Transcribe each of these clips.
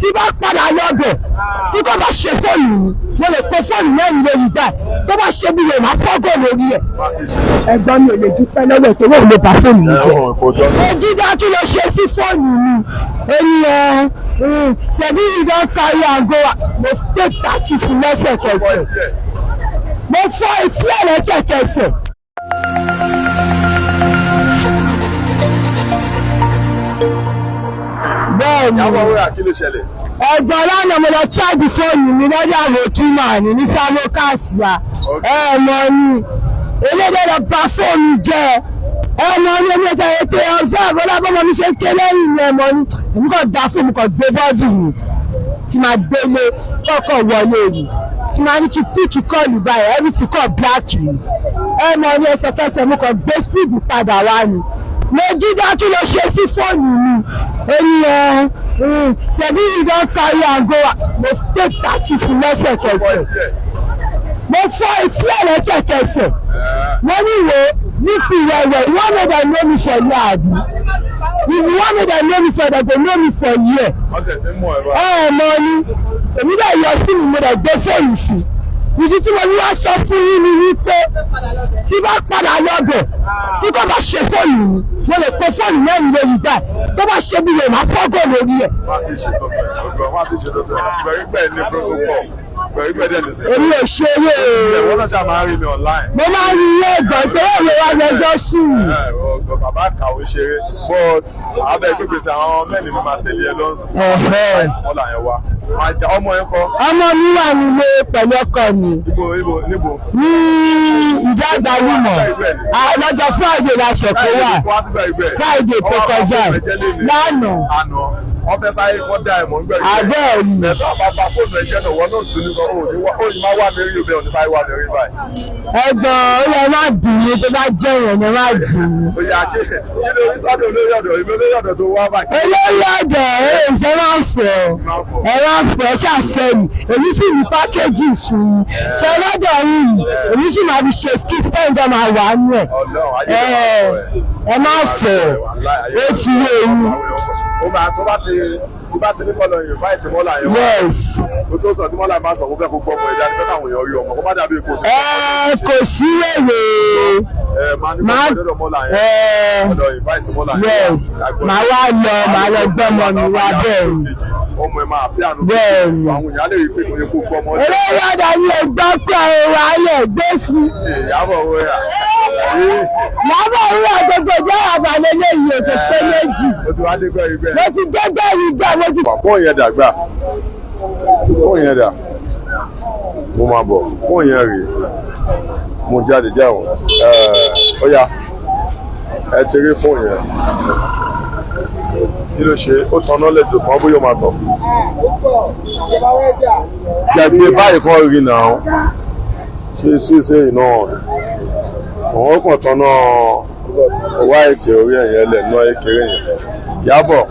Tí bá padà lọ́bẹ̀, tí kò bá ṣe fóònù mi, mo lè pe fóònù mẹ́rin lórí báyìí. Tó bá ṣe bí rẹ̀, máa fọ́gò lórí ẹ̀. Ẹ̀gbọ́n mi ò lè dúpẹ́ lọ́wọ́ ẹ̀ torí òun ló bà fóònù mi jẹ́. Ògidà, kí ló ṣe sí fóònù mi? Ènìyàn ṣebí you don carry am go. Mo take 30 fún lẹ́sẹ̀kẹsẹ̀. Mo fọ́ etí ẹ̀ lẹ́sẹ̀kẹsẹ̀. Bẹ́ẹ̀ni. Ìyábọ̀ Wúrà, kí ló ṣẹlẹ̀? Ẹ̀gbọ́n, lánàá mo lọ charge fóònù mi lọ́dọ̀ àwọn òkìmọ̀ ní sábó káàsìá. Ẹ mọ̀ ni elédè lọ bà fóònù jẹ́. Ẹ mọ̀ ní ẹni ẹ̀ta ètò observe ọlábọ́mọ mi ṣe ń ké lẹ́yìn mi. Ẹ mọ̀ ní èmi kàn dá fóònù, kàn gbé bọ́ọ̀dù mi tí máa délé, kọ́kọ́ wọlé mi tí máa ní kí pick call báyìí, everything kọ́ black ni. Ẹ mọ̀ ní ẹsẹ̀kẹsẹ̀ mo kàn gbé speed padà wá ni. Mo jíjá, kí ló ṣe sí fóònù mi? Ènìyàn ṣebí you don carry am go. Mo take 30 fún lẹ́sẹ̀kẹsẹ̀. Mo fọ́ etí ẹ̀ lẹ́sẹ̀kẹsẹ̀. Mo ní wo nípi ìwẹ̀wẹ̀, you wan make dem know me for here, abi? If you wan make dem know me for, dem go know me for here. Wọ́n tẹ̀ sí mọ̀ ẹ́ bá. Ẹ mọ̀ ni èmi dẹ̀ yọ sí mi, mo dẹ̀ gbé fóònù sí. Ìdí tí mo ní wá sọ fún yín ni wípé tí bá padà lọ́bẹ̀, tí kò bá ṣe fóònù mi, mo lè pe fóònù mẹ́rin lórí báyìí. Tó bá ṣe bí rẹ̀, máa fọ́gò lórí ẹ̀. Má ti ṣe tuntun, ọgbọ̀n má ti ṣe tuntun. Gbẹ̀rígbẹ̀ ní protocol. Gbẹ̀rígbẹ̀ dẹ̀ ní sí. Èmi ò ṣe eré o. Ẹ̀wọ́n náà ṣáà máa ń rí mi online. Mo máa ń rí ilé ẹ̀gbọ́n tó yẹ wá lọ́jọ́ sùn. Ẹ, ọgbọ̀n bàbá kàwé ṣeré, but abẹ́ gbégbèsè àwọn mẹ́rin mi máa tẹ̀lé ẹ lọ́sìn. Wọ́n là yẹn wá. Máa jà ọmọ yẹn kọ́. Ọmọ mi wà nílé pẹ̀lú ọkọ mi. Ibo ibo níbo? Ní ìdá àgbálùmọ̀. Lọ́jọ́ Friday la ṣẹ̀kọ́ wà. Wá síbẹ̀ ibẹ̀. Friday tó kọjá lánàá. Àná. Wọ́n fẹ́ sáré kọ́ dá ẹ̀mọ́ ń gbẹ̀rẹ̀. Àbẹ́ rí. Ẹ̀tọ́ àbábá fóònù ẹ̀jẹ̀ náà, wọ́n náà tún ní sọ, ó ní wá, ó ní má wá mi rí obìnrin, òní sáré wá mi rí báyìí. Ẹ̀gbọ́n, ó yẹ má bínú. Tó bá jẹ́ èèyàn ni, má bínú. Ó yà kí kí ló rí sọ́dọ̀ olórí ọ̀dọ̀, ìlú olórí ọ̀dọ̀ tó wá báyìí? Olórí ọ̀dọ̀ ẹ̀ ṣe máa ń fọ̀, ẹ máa ń fọ̀ ẹ ṣàṣẹyìn. Èmi sì ní package fún yín ṣe lọ́dọ̀ yìí. Èmi sì máa fi ṣe skit sẹ́yìn tó máa wà nù ẹ̀. Ọlọ́run ayé. Ẹ má fọ̀, ó ti yé eyín. Ó máa tó bá ti ní kọ́ lọ invite mọ́là yẹn wá. Yes. Ó tó sọ tí mọ́là bá sọ, mo fẹ́ kó gbọ́ ọmọ ẹ̀dá ní fẹ́ káwọn èèyàn rí ọmọ kó má dàbí èkó sí. Ẹ kò sí wèrè. Ẹ máa ní kó lọ́dọ̀ mọ́là yẹn. Ẹ. Ọ̀dọ̀ invite mọ́là yẹn. Yes, màá wá lọ, màá lọ gbọ́mọ mi wá, bẹ́ẹ̀ ni. Ọmọ ẹ máa bí àánú. Bẹ́ẹ̀ ni. Àwọn èèyàn lè rí pé kò yẹ kó gbọ́ ọmọ. Olórí ọ̀dọ̀ mi ò gbọ́ pé ọ̀rọ̀ ayẹ̀ gbé fún. Ìyábọ̀ Wúrà. Ìyábọ̀ Wúrà, gbogbo ìjọ àbálẹ̀ léyìí ètò pé méjì. Ó ti wá dé gbẹ́ ibẹ̀. Mo ti dé gbẹ̀rù gbà, mo ti. Fóònù yẹn dàgbà. Fóònù yẹn dà. Mo máa bọ̀. Fóònù yẹn rèé. Mo jáde jáwọ́. Ó yá. Ẹ ti rí fóònù yẹn. Kí ló ṣe? Ó tanná lẹ́jọ́ kan, bóyá ó máa tọ̀. Gbàgbé báyìí kan rí náà. Ṣé ṣíṣe iná? Òun kàn tanná white orí ẹ̀yẹn lẹ̀ náà ékeré yẹn. Ìyábọ̀,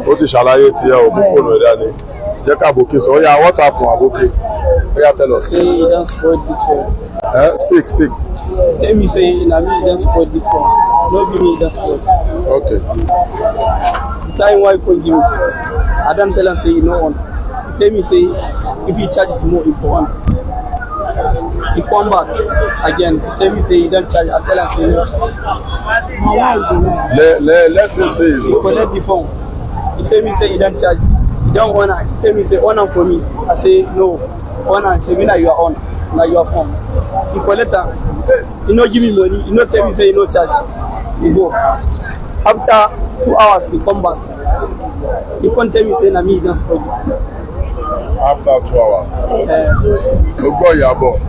ó ti ṣàlàyé tiẹ̀, ò mú fóònù ẹ̀ dání. Jẹ́ ká àbòkí sọ. Ó yá, what happen, àbòkí? Ó yá, tell us. Say he don spoil this phone. Eh? Speak, speak. Tell me say na me he don spoil this phone. No be me he don spoil. Okay. The time why phone give me, I don tell am say e no on. He tell me say if he charge small, e go on. He come back again, tell me say he don charge. I tell am say no charge. Let him say his He collect the phone. He tell me say he don charge. He don on am. He tell me say on am for me. I say no. On am. Shebi na your own. Na your phone. He collect am. He no give me money. He no tell me say he no charge. He go. After 2 hours, he come back. He come tell me say na me he don spoil. After 2 hours. Uh, Ó gbọ́, Ìyábọ̀.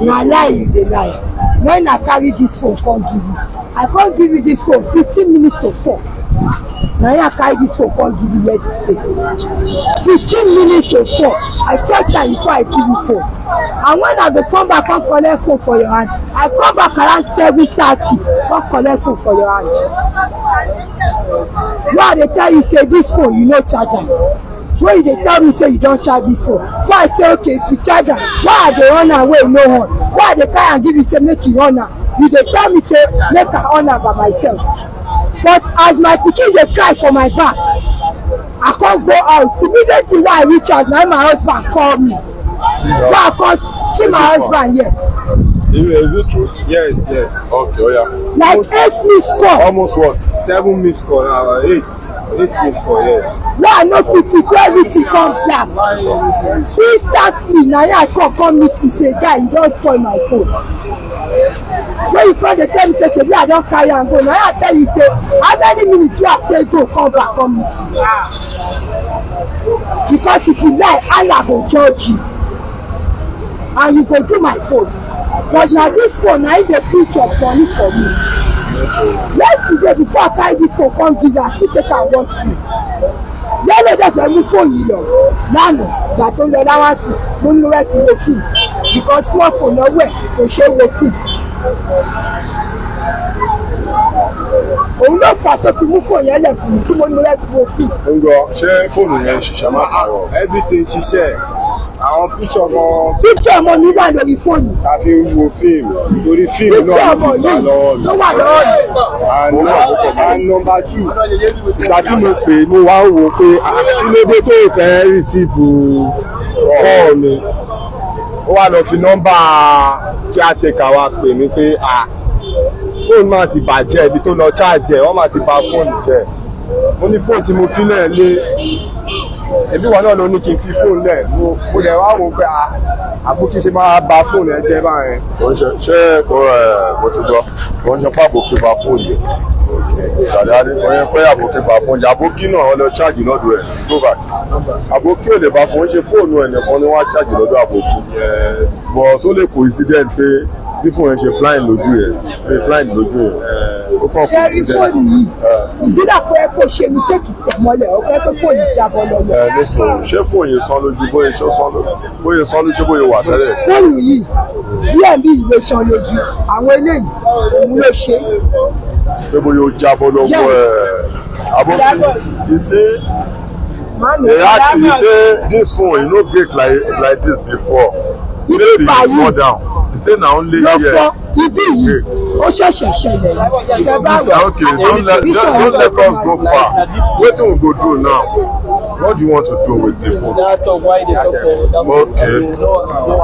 Na lie you dey lie. When I carry this phone come give you, I come give you this phone 3:45. Na him I carry this phone come give you yesterday, 3:45. I check time before I give you phone. And when I go come back come collect phone for your hand, I come back around 7:30 come collect phone for your hand. Why I dey tell you say this phone, you no charge am? When you dey tell me say you don charge this phone, why I say okay, if you charge am, why I dey on am wey e no on? Why I dey carry am give you say make you on am? You dey tell me say make I on am by myself. But as my pikin dey cry for my back, I come go house. Immediately wey I reach house, na my husband call me. Wey I come see my husband here. Is it truth? Yes. Okay, oya. Like eight missed call. Almost what? 7 missed call, 8. 8 missed call, yes. Wey I no fit pick, wey everything come black. Instantly, na here I come meet you say, guy, you don spoil my phone. When you come dey tell me say shebi I don carry am go, na here I tell you say how many minutes wey I take go come back come meet you. Because if you lie, Allah go judge you and you go do my phone. But na this phone na im dey preach of money for me. Yesterday before I carry this phone come give you, I still take am watch me. Yẹ́lò dẹ̀ fẹ́ mú fóònù yìí lọ lánàá ìgbà tó ń lọ láwáǹsì, mo ní mo fẹ́ fi wo fíìmù because small phone lọ́wọ́ ẹ̀ kò ṣeé wo fíìmù. Òun ló fà tó fi mú fóònù yẹn lẹ̀ fún mi tí mo ní mo fẹ́ fi wo fíìmù. Ń gbọ́, ṣé fóònù yẹn ń ṣiṣẹ́ má pààrọ̀? Everything ṣiṣẹ́. Àwọn píṣọ̀ gan Píkṣọ̀ ọmọ mi wà lórí fóònù. ta fi ń wo fíìmù torí fíìmù Píkṣọ̀ náà ló ọmọ ti gbà yìí lọ́wọ́ mi. ló wà lọ́wọ́ mi. And number 2, ìgbà tí mo pè mo wá ń wò pé kí ló dé tó fẹ́ rìsíìfù kọ́ọ̀ mi. Ó wá lọ fi nọ́mbà caretaker wa pè mí pé fóònù máa ti bàjẹ́, ibi tó lọ cháàjì ẹ̀ wọ́n máa ti bà fóònù jẹ́. Mo ní fóònù tí mo fi lẹ̀ lé, tèmi wọn náà ló ní kí n fi fóònù lẹ̀. Mo dẹ̀ wá wò pé àbókí ṣe máa bà fóònù ẹ jẹ́ báyẹn. Kò ń ṣe ṣé kò ẹ̀ mo ti gbọ́, kò ń ṣe pé àbókí ba fóònù yẹn. Dàdí kò ń ṣe pé àbókí ba fóònù yẹn. Àbókí náà wọ́n lọ cháàjì lọ́dọ̀ ẹ̀. Go back. Àbókí ò lè ba fóònù, ṣe fóònù ẹ̀ nìkan ni wọ́n á cháàjì lọ́dọ̀ àbókí. But tó lè coincident pé bí fóònù yẹn ṣe blind lójú yẹn, pé blind lójú yẹn. Ó kàn Ṣé rí coincident. fóònù yìí? Ìdílà pé kò ṣe mistake tẹ̀ mọ́lẹ̀, ó fẹ́ pé fóònù jábọ́ lọ́wọ́. Ẹ ní sọ̀rọ̀, ṣé fóònù yẹn sán lójú bóyá ṣó sán lójú bóyá sán lójú bóyá wà tẹ́lẹ̀? Fóònù yìí díẹ̀ bí ìlé san lójú, àwọn eléyìí òun ló ṣe. Pé bóyá ó jábọ́ lọ́wọ́ ẹ̀. Àbókí, you say they ask you say this phone e no break like this before. Ibi Maybe e báyìí fall down. You say na only ló here. fọ́ ibi yìí, ó ṣẹ̀ṣẹ̀ ṣẹlẹ̀ yìí. Tẹ bá wò. Okay, don't let us go far. Wetin we go do now? What do you want to do with the phone? That talk why they talk for that place. Okay. No,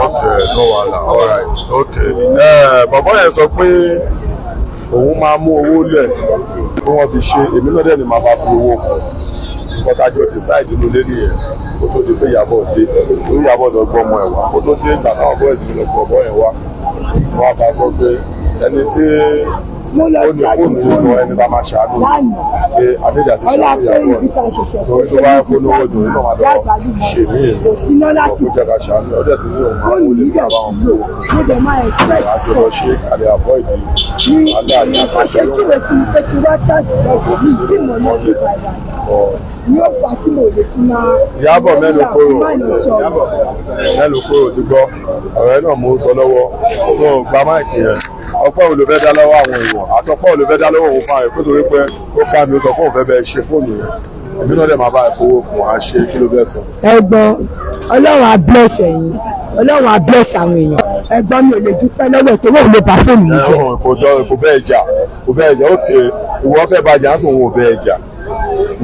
Okay, no wahala. All right. Okay. Bàbá yẹn sọ pé òun máa mú owó lẹ̀ bí wọ́n fi ṣe, èmi náà dẹ̀ ni màá bá fi owó kù. Nǹkan tá a jọ decide nínú ilé nìyẹn kó tó di pé Ìyábọ̀ dé. Torí Ìyábọ̀ lọ gbọ́ ọmọ ẹ̀ wá. Kó tó dé ìgbà táwọn boys lọ gbọ́ ọmọ ẹ̀ wá. Wọ́n á bá sọ pé ẹni tí Mo lọ ó ní charge fóònù yìí lọ fóònù ẹni bá máa ṣàánú lánàá. pé Adéjà ti Ọlá ṣàánú pé Ìyábọ̀ ibi tá a ṣẹ̀ṣẹ̀ torí tó bá yẹ kó lówó dùn nínú àwọn àlọ́ ṣe mí kò síná láti kó jẹ́ ká ṣàánú ẹ̀. Ó dẹ̀ ti ní òun máa fóònù wọlé yìí ní dẹ̀ àbáwọn sí lò. Mo dẹ̀ máa expect àjọ lọ ṣe àlẹ́ avoid ní alẹ́ àti nǹkan ṣe júwe fún mi pé kí wá charge lọ́wọ́ mi tí mo ní bí bàbá but ni ó fà á tí mo lè fi máa. Ìyábọ̀ mẹ́nu kúrò, Má lọ sọ̀rọ̀. mẹ́nu kúrò ti gbọ́ ọ̀rẹ́ náà mò ń sọ lọ́wọ́ tó gba máìkì yẹn. Ọpẹ́ wo ló fẹ́ dá lọ́wọ́ àwọn èèyàn àtọpẹ́ wo ló fẹ́ dá lọ́wọ́ òun fún ààrẹ pé torí pé ó ká mi ó sọ fún òun fẹ́ bẹ́ẹ̀ ṣe fóònù yẹn, èmi náà dẹ̀ máa bá ẹ fowó kún á ṣe, kí ló fẹ́ sọ? Ẹ̀gbọ́n, Ọlọ́run á bless ẹ̀yin, Ọlọ́run á bless àwọn èèyàn. Ẹ̀gbọ́n, mi ò lè dúpẹ́ lọ́wọ́ ẹ̀ torí òun ló bà fóònù mi jẹ́. Ẹ̀hún kò dán, kò bẹ́ẹ̀ jà, kò bẹ́ẹ̀ jà. Ókè, ìwọ fẹ́ bàjẹ́ á sùn, òun ò bẹ́ẹ̀ jà.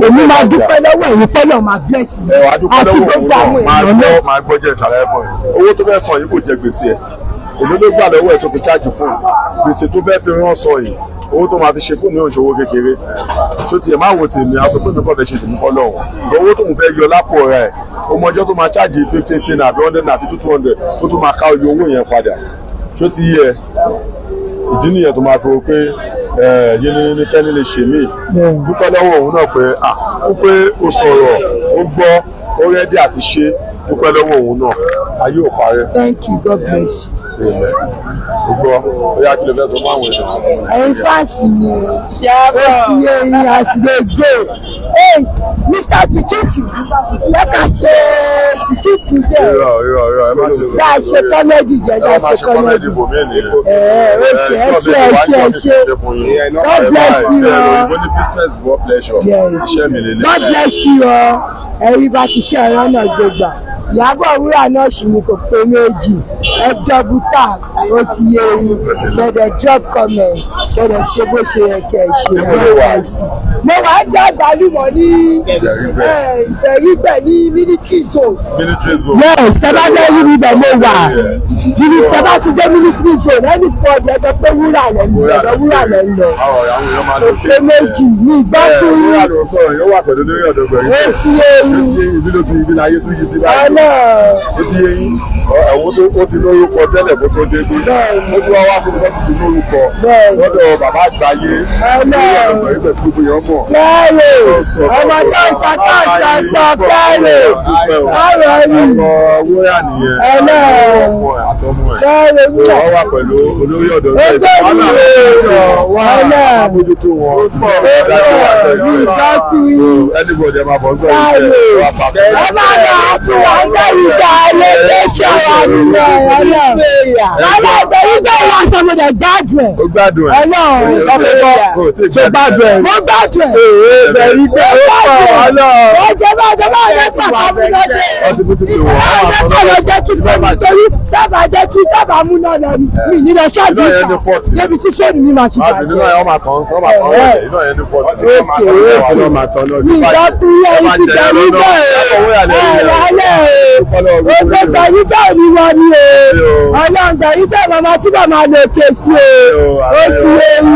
Èmi máa dúpẹ́ lọ́wọ́ ẹ̀yin pẹ́lú máa bless mi Ẹ wàá dúpẹ́ àti lọ́wọ́ òun gbogbo náà àwọn máa èèyàn gbọ́ náà. Máa gbọ́ jẹ́ ìsàlẹ̀ ẹ̀fọ́ yìí. Owó tó fẹ́ san yìí kò jẹ gbèsè ẹ̀. Èló ló gbà lọ́wọ́ ẹ̀ tó fi chájì fóònù? Gbèsè tó fẹ́ fi rán sọ yìí, owó tó máa fi ṣe fóònù yóò ṣòwò kékeré ṣó tiẹ̀ máa wo tèmi aṣọ pé mi kàn fẹ́ ṣe tèmi kọ́ lọ́hùn. Owó tó ń fẹ́ yọ lápò rẹ̀, ó mọ ọjọ́ tó máa chájì 15 àbí 100 àti 200, tó tún máa ká oye owó yẹn padà. Ṣó ti yẹ? Ìdí nìyẹn tó máa fi wò pé yín ní kẹ́ni lè ṣe míì. Dúpẹ́ lọ́wọ́ òun náà pé à ó pé ó sọ̀rọ̀, ó gbọ́, ó ready àti ṣe. Dúpẹ́ lọ́wọ́ òun náà, ayé ò parẹ́. Thank you, God bless you. Amen. Ó gbọ́, ó yá, kí ló fẹ́ sọ fún àwọn èèyàn? Ẹ̀yin fans mi, ó ti yé yín as dey go. Hey, Mr. Tututu, lẹ́ka ṣe Tututu dẹ̀. Irọ́, irọ́, irọ́, ẹ má ṣe. Dá a ṣe comedy jẹ́, Ẹ dá a má ṣe ṣe comedy comedy. bò mí nìyẹn. Ẹ ok, ẹ ṣé, ẹ ṣé, ẹ ṣé. God bless you all. Òyìnbó ní business before pleasure. Yes. Iṣẹ́ mi lélẹ̀. God bless you all. Ẹ̀rí bá ti ṣe ẹ̀rọ náà gbégbà. Ìyábọ̀ Wúrà náà ṣì ní kò pé méjì. Ẹ double tap, ó ti yé yín. Kẹ̀dẹ̀ drop comment. Kẹ̀lẹ̀ ṣe bó ṣe yẹ kẹ̀ ṣe. Níbo ló wà? Mo wà á jẹ́ àgbálùmọ̀ ní Ìgbẹ̀rígbẹ̀. Ìgbẹ̀rígbẹ̀ ní military zone. Military zone. Yes, tẹ́ bá dé rí mi bẹ̀ mo wà. Ibi tẹ́ bá ti dé military zone, ẹni pọ̀ jẹ́ sọ pé wúrà lẹ́ ń lọ, ọ̀dọ̀ wúrà lẹ́ ń lọ. Àwọn ọ̀rẹ́ àwọn èèyàn máa lọ Pé méjì ní ìgbọ́kùnrin. Wúrà ló ń sọ̀rọ̀ yóò wà pẹ̀lú lórí ọ̀dọ̀ gbẹ̀rí. Ó ti yé yín. Ibi ló ti ibi láyé tún yí sí báyìí. Ọlọ́run. Ó ti yé yín. Ẹ̀wọ̀n tó ó ti lórúkọ tẹ́lẹ̀ kó tó dé bí. Ó tún wá wá síbi tó ti lórúkọ. Lọ́dọ̀ bàbá àgbáyé. Lórí ọ̀dọ̀ gbẹ̀rí pẹ̀lú gbogbo èèyàn mọ̀. Kẹ́rè ọmọ tó ń sọ tó ń sọ tó kẹ́rè ọ̀rọ̀ yìí. Ọkọ̀ wúrà nìyẹn. Ọlọ́run. Ọkọ ẹ̀ àtọmọ ẹ̀. Kẹ́rè wúrà. Wọ́n wà pẹ̀lú olórí ọ̀dọ́ Ó gbé mi o. Ọlọ́run. Àmójútó wọn. Ó pọ̀ ní ìgbọ́kùnrin. Anybody ẹ máa bọ̀ ń gbọ́ Táyé. Ẹ máa lọ fún wa ń bẹ̀rù ìgbà location wa nìyẹn. Ọlọ́run. Ọlọ́run ìgbà ìwà sọ mo dẹ̀ gbádùn ẹ̀. Ó gbádùn ẹ̀. Ọlọ́run. Ṣé gbádùn ẹ̀? Mo gbádùn ẹ̀. Bẹ̀rù ìgbà ó pọ̀ ọlọ́run. Ó jẹ́ bá jẹ́ bá jẹ́ pàtó múná dé. Ọtí kútù ti wọ̀. Ìgbà jẹ́ pàtó jẹ́ kí fóònù torí dábàá jẹ́ kí dábàá múná lọ ni mi ní lọ ṣáàjú Iná yẹn ìta ní 40. débi tí fóònù mi máa ti Láti nínú bàjẹ́. ẹ̀ ọmọ àtọ̀ ń sọ ọmọ àtọ̀ ń rẹ̀ iná yẹn ní 40. Ọlọ́run máa tán náà. Mi ìgbà tún yẹ ìtì pẹ̀lú bẹ́ẹ̀ ẹ̀ lálẹ́ o. Ó gbẹ̀yìn bẹ́ẹ̀ ni wọ́n ní o. Ọlọ́run gbẹ̀yìn bẹ́ẹ̀ màmá tí bàmá lè ké sí o. Ó ti ewu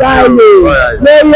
táyé lórí.